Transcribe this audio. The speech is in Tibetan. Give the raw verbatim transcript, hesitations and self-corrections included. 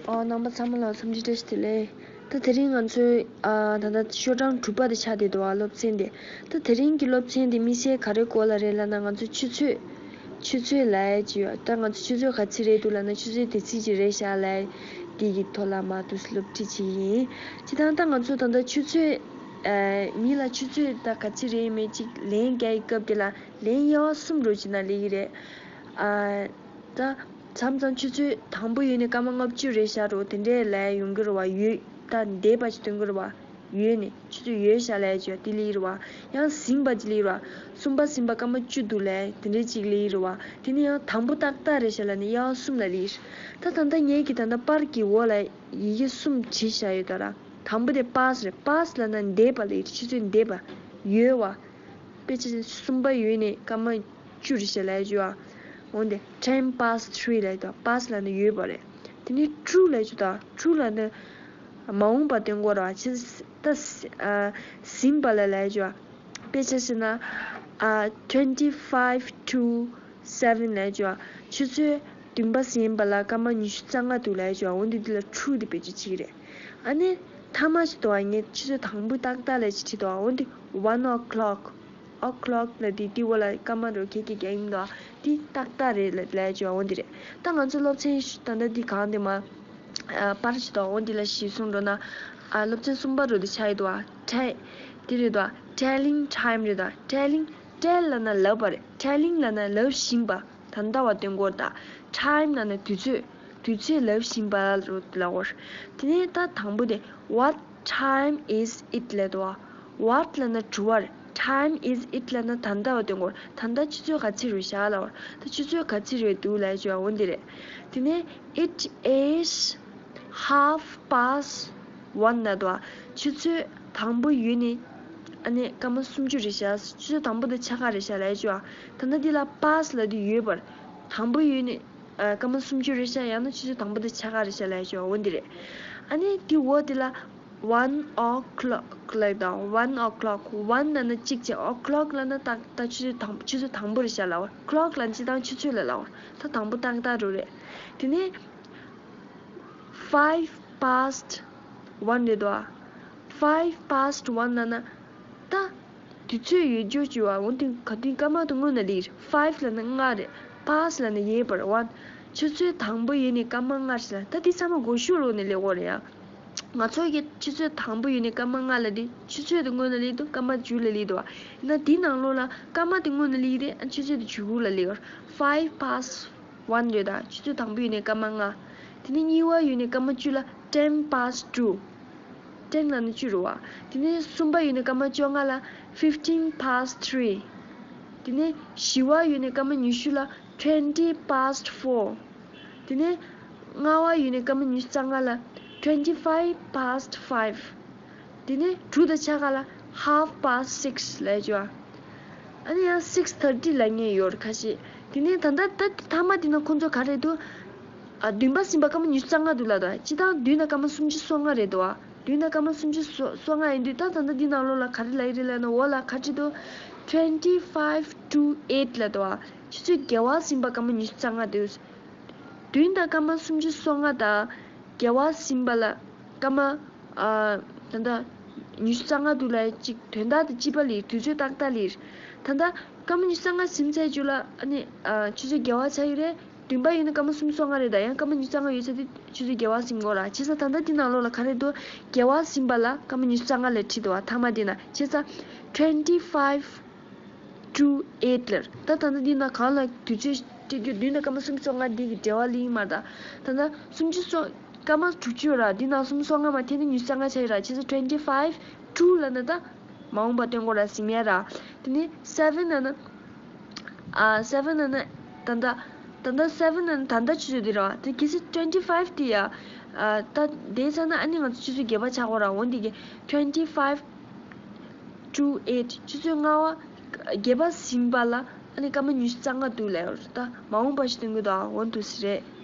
ཨོ། རྣམ་པ་ཚང་མ་ལ་འཚམས་འདྲི་བཀྲ་ཤིས་བདེ་ལེགས། ད་དེ་རིང་ང་ཚོའི་ཨ་ད་ལྟ་ཤོག་གྲངས་དྲུག་པ་དེ་ཆགས་བསྡད་འདུག་ཨ། སློབ་ཚན་དེ། ད་དེ་རིང་གི་སློབ་ཚན་དེ་དམིགས་བསལ་ག་རེ་སྐོར་ལ་རེད་ལབ་ན། ང་ཚོ་ཆུ་ཚོད། ཆུ་ཚོད་ལབ་ཡ་ཅིག་ཡོད། ད་ང་ཚོ་ཆུ་ཚོད་ག་ཚོད་རེད་འདུག་ལབ་ན། ཆུ་ཚོད་དེ་ཚོད་ཅིག་རེད་ཤག་ལབ་ཡ་དེ་གི་ཐོག་ལ་མར་དུ་སློབ་ཁྲིད་བྱེད་ཀྱི་ཡིན། སྤྱིར་བཏང་ད་ང་ཚོ་ད་ལྟ་ཆུ་ཚོད་ཨ་མི་ལ་ཆུ་ཚོད་ད་ག་ཚོད་རེད་མེད་ཅིག་ལན་རྒྱག་གི་སྐབས་དེ་ལ་ལན་གཡར་བ་གསུམ་རོ་ཅིག་ན་ལེགས་ཀྱི་རེད། ཨ། ད་མཚམས་མཚམས་ཆུ་ཚོད་དང་པོ་ཡོལ་ནས་སྐར་མ་ལྔ་བཅུ་རེད་ཤག་རོ། དེ་འདྲས་ལབ་ཡ་ཡོང་གི་རེད་བ། ཡོལ། ད་འདས་པ་ཅིག་སྟོན་གི་རེད་བ། ཡོལ་ནས་ཆུ་ཚོད་ཡོལ་ཤག་ལབ་ཡ་ཅིག་ཡོད། དེ་ལེགས་རེད་བ། ཡང་ཟིན་པ་ཅིག་ལེགས་རེད་བ། གསུམ་པ་ཟིན་པ་སྐར་མ་བཅུ་འདུག་ལབ་ཡ་དེ་འདྲས་ཅིག་ལེགས་རེད་བ། དེ་ནས་ཡང་དང་པོ་ཏག་ཏག་རེད་ཤག་ལབ་ནས་གཡར་བ་གསུམ་ལ་ལེགས། ད་ད་ལྟ་ངེད་ཀྱི་ད་ལྟ་པར་གྱི་འོག་ལ་ཡི་གེ་གསུམ་བྲིས་བཞག་ཡོད་ད་ར། དང་པོ་དེ་པ་སི་རེད། པ་སི་ལབ་ན་འདས་པ་ལབ་ཡ་རེད། ཆུ་ཚོད་འདས་པ། ཡོལ་བ། དཔེ་ཆ་གསུམ་པ་ཡོལ་ནས་སྐར་མ་བཅུ་རེད་ཤག་ལབ་ཡ་ཅིག་ཡོད་ཨ། འོན་ཏེ་time past three ལབ་ཡ་དང་། པ་སི་ལབ་ན་ཡོལ་བ་རེད། དེ་ནས་ཊུ་ལབ་ཡ་ཅིག་དང་། ཊུ་ལབ་ན་མ་འོངས་པ་སྟོན་གྱི་རེད་བ། ཆེ་ད་ཨ་ཟིན་པ་ལ་ལབ་ཡ་ཅིག་ཡོད་ཨ། དཔེ་ཆ་བཞག་ན་ཨ་twenty five to seven ལབ་ཡ་ཅིག་ཡོད་ཨ། ཆུ་ཚོད་བདུན་པ་ཟིན་པ་ལ་སྐར་མ་ཉི་ཤུ་རྩ་ལྔ་འདུག་ལབ་ཡ་ཅིག་ཡོད་ཨ། འོན་ཏེ་འདི་ལ་ཊུ་དེ་བེད་སྤྱོད་བྱེད་ཀྱི་རེད། ཨ་ནི་མཐའ་མ་ཞིག་འདུག་བ། ངས་ཆུ་ཚོད་དང་པོ་ཏག་ཏག་ལབ་ཅིག་བྲིས་འདུག་བ། འོན་ཏེ་one o'clock། ཨོ་ཁི་ལོག་ལབ་དེ་དེའི་འོག་ལ་སྐར་མ་རོ་ཁྱེད་ཀྱིས་རྒྱག་ཡིན་འདུག་བ། དེ་ཏག་ཏག་རེད་ལབ་ལབ་ཅིག་འོན་ཏེ་རེད། ད་ང་ཚོ་སློབ་ཚན་ཞུ་ད་ལྟ་འདི་གང་དེ་མ་ཨ་པར་ཞིག་འདུག་འོན་ཏེ་ལ་གཞི་བཟུང་འགྲོ་ན། ཨ་སློབ་ཚན་གསུམ་པ་རོ་དེ་ཆགས་ཡོད་འདུག་བ། ཊེ་དེ་རེད་འདུག་བ། telling time རེད་འདུག་བ། telling། tell ལབ་ན་ལབ་པ་རེད། telling ལབ་ན་ལབ་བཞིན་པ། ད་ལྟ་བ་སྟོན་གྱི་རེད་ད། time ལབ་ན་དུས་ཚོད། དུས་ཚོད་ལབ་བཞིན་པ་རུ་ལབ་དགོས། དེ་ནས་ད་དང་པོ་དེ་what time is it ལབ་འདུག་བ། what ལབ་ན་དྲི་བ་རེད། time is it ལབ་ན་ད་ལྟ་བ་སྟོན་གྱི་རེད། ད་ལྟ་ཆུ་ཚོད་ག་ཚོད་རེད་ཤག་ལབ་དགོས། ད་ཆུ་ཚོད་ག་ཚོད་རེད་འདུག་ལབ་ཅིག་འོན་ཏེ་རེད། དེ་ནས་it is half past one ལབ་འདུག་བ། ཆུ་ཚོད་དང་པོ་ཡོལ་ནས་ཨ་ནི་སྐར་མ་སུམ་ཅུ་རེད་ཤག་ཆུ་ཚོད་དང་པོ་དང་ཕྱེད་ཀ་རེད་ཤག་ལབ་ཅིག་ཡོད་ཨ། ད་ལྟ་འདི་ལ་པ་སི་ལབ་དུས་ཡོལ་བ་རེད། དང་པོ་ཡོལ་ནས་ཨ་སྐར་མ་སུམ་ཅུ་རེད་ཤག་ཡང་ན་ཆུ་ཚོད་དང་པོ་དང་ཕྱེད་ཀ་རེད་ཤག་ལབ་ཅིག་ཡོད་ཨ། འོན་ཏེ་རེད། ཨ་ནི་དེའི་འོག་དེ་ལ་one o'clock ལབ་དང་། one o'clock། one ལབ་ན་གཅིག་བྱས། o'clock ལབ་ན་ཏག་ཏག་ཆུ་ཚོད་དང་ཆུ་ཚོད་དང་པོ་རེད་ཤག་ལབ་པ། clock ལབ་ན་སྤྱིར་བཏང་ཆུ་ཚོད་ལ་ལབ་པ། ད་དང་པོ་ཏག་ཏག་རུ་རེད། དེ་ནས་five past one རེད་དོ། five past one ལབ་ན་ད་དུས་ཚོད་ཡོལ་རྒྱུ་བྱས་པ། འོན་ཏེ་ག་དུས་སྐར་མ་དེ་སྔོན་ན་ལེགས། five ལབ་ན་ལྔ་རེད། past ལབ་ན་ཡོལ་བ་རེད། one། ཆུ་ཚོད་དང་པོ་ཡོལ་ནས་སྐར་མ་ལྔ་རེད་ལབ། ད་འདི་ཚང་མ་མགོ་གཞུག་ལོག་ནས་ལེན་དགོས་རེད་ཡ། ང་ཚོ་གི་ཆུ་ཚོད་དང་པོ་ཡོལ་ནས་སྐར་མ་ལྔ་ལབ་དུས་ཆུ་ཚོད་དེ་སྔོན་ན་ལེགས་འདུག་སྐར་མ་མཇུག་ལ་ལེགས་འདུག་བ། ཡིན་ན་དེའི་ནང་ལོགས་ལ་སྐར་མ་དེ་སྔོན་ན་ལེགས་རེད། ཨ་ཆུ་ཚོད་དེ་མཇུག་ལ་ལེགས། five past one རེད་ད། ཆུ་ཚོད་དང་པོ་ཡོལ་ནས་སྐར་མ་ལྔ། དེ་ནས་གཉིས་པ་ཡོལ་ནས་སྐར་མ་བཅུ་ལ་ten past two། ten ལབ་ན་བཅུ་རེད་བ། དེ་ནས་གསུམ་པ་ཡོལ་ནས་སྐར་མ་བཅོ་ལྔ་ལ་fifteen past three། དེ་ནས་བཞི་པ་ཡོལ་ནས་སྐར་མ་ཉི་ཤུ་ལ་twenty past four། དེ་ནས་ལྔ་པ་ཡོལ་ནས་སྐར་མ་ཉི་ཤུ་རྩ་ལྔ་ལ་twenty five past five། དེ་ནས་དྲུག་དང་ཕྱེད་ཀ་ལ་half past six ལབ་ཅིག་ཡོད། ཨ་ནི་ཡང་six thirty ལབ་མཁན་ཡོད་རེད་ཁ་ཤས། དེ་ནས་ད་ལྟ་ད་མཐའ་མ་དེ་ན་ཁོང་ཚོ་ག་རེ་འདུག་ཨ་བདུན་པ་ཟིན་པ་སྐར་མ་ཉི་ཤུ་རྩ་ལྔ་འདུག་ལབ་དང་། སྤྱིར་བཏང་བདུན་དང་སྐར་མ་སུམ་ཅུ་སོ་ལྔ་རེད་འདུག་བ། བདུན་དང་སྐར་མ་སུམ་ཅུ་སོ་སོ་ལྔ་ཡིན་དུས། ད་ད་ལྟ་འདི་ནང་ལོགས་ལ་ག་རེ་ལབ་ཀྱི་རེད་ལབ་ན། འོག་ལ་ག་རེ་འདུག twenty five to eight ལབ་འདུག་བ། ཆུ་ཚོད་བརྒྱད་པ་ཟིན་པ་སྐར་མ་ཉི་ཤུ་རྩ་ལྔ་འདུག་བདུན་དང་སྐར་མ་སུམ་ཅུ་སོ་ལྔ་དང་བརྒྱད་པ་ཟིན་པ་ལ་སྐར་མ་ཨ་ད་ལྟ་ཉི་ཤུ་རྩ་ལྔ་འདུག་ལབ་ཅིག་དོན་དག་དེ་གཅིག་པ་ལེགས། དུས་ཚོད་ཏག་ཏག་ལེགས། ད་ལྟ་སྐར་མ་ཉི་ཤུ་རྩ་ལྔ་ཟིན་ཚར་རྒྱུ་ལ་ཨ་ནི་ཨ་ཆུ་ཚོད་བརྒྱད་པ་ཆགས་ཀྱི་རེད། བདུན་པ་ཡོལ་ནས་སྐར་མ་སུམ་ཅུ་སོ་ལྔ་རེད་ད། ཡང་སྐར་མ་ཉི་ཤུ་རྩ་ལྔ་ཡོལ་ཚར་དུས་ཆུ་ཚོད་བརྒྱད་པ་ཟིན་དགོས་ར། བྱས་ཙང་ད་ལྟ་འདི་ནང་ལོགས་ལ་ག་རེ་འདུག་བརྒྱད་པ་ཟིན་པ་ལ་སྐར་མ་ཉི་ཤུ་རྩ་ལྔ་ལབ་བྲིས་འདུག་བ། མཐའ་མ་འདི་ན། བྱས་ཙང་twenty five to eight ལབ། ད་ད་ལྟ་འདི་ན་གང་ལ་དུས་ཚོད་སྤྲད་རྒྱུ། བདུན་དང་སྐར་མ་སུམ་ཅུ་སོ་ལྔ་འདི་གི་འབྲེལ་བ་ལེན་གྱི་མ་རེད་ད། ད་ལྟ་སུམ་ཅུ་སོ་སྐར་མ་དྲུག་ཅུ་ར། འདི་ན་སུམ་ཅུ་སོ་ལྔ་མ་འཐེན་ནས་ཉི་ཤུ་རྩ་ལྔ་ཆགས་ཀྱི་ར། བྱས་ཙང་twenty five to ལབ་ན་ད་མ་འོངས་པ་སྟོན་དགོས་ར། ཟིན་ཡ་ར། དེ་ནས་seven ལབ་ན། ཨ་seven ལབ་ན་ད་ལྟ། ད་ལྟ་seven ལབ་ན་ད་ལྟ་ཆུ་ཚོད་འདི་ར་བ། དེ་གལ་སྲིད་twenty five དེ་ཡ། ཨ་ད་དེ་ཚ་ན་ཨ་ནི་ང་ཚོ་ཆུ་ཚོད་བརྒྱད་པ་ཆགས་དགོས་ར། འོན་ཏེ་གི་twenty five to eight ཆུ་ཚོད་ལྔ་པ་བརྒྱད་པ་ཟིན་པ་ལ་ཨ་ནི་སྐར་མ་ཉི་ཤུ་རྩ་ལྔ་འདུག་ལབ་ཡོད་རེད། ད་མ་འོངས་པ་ཞིག་སྟོན་གྱི་འདུག་ཨ། འོན་ཏེ་ཟེར་རེད།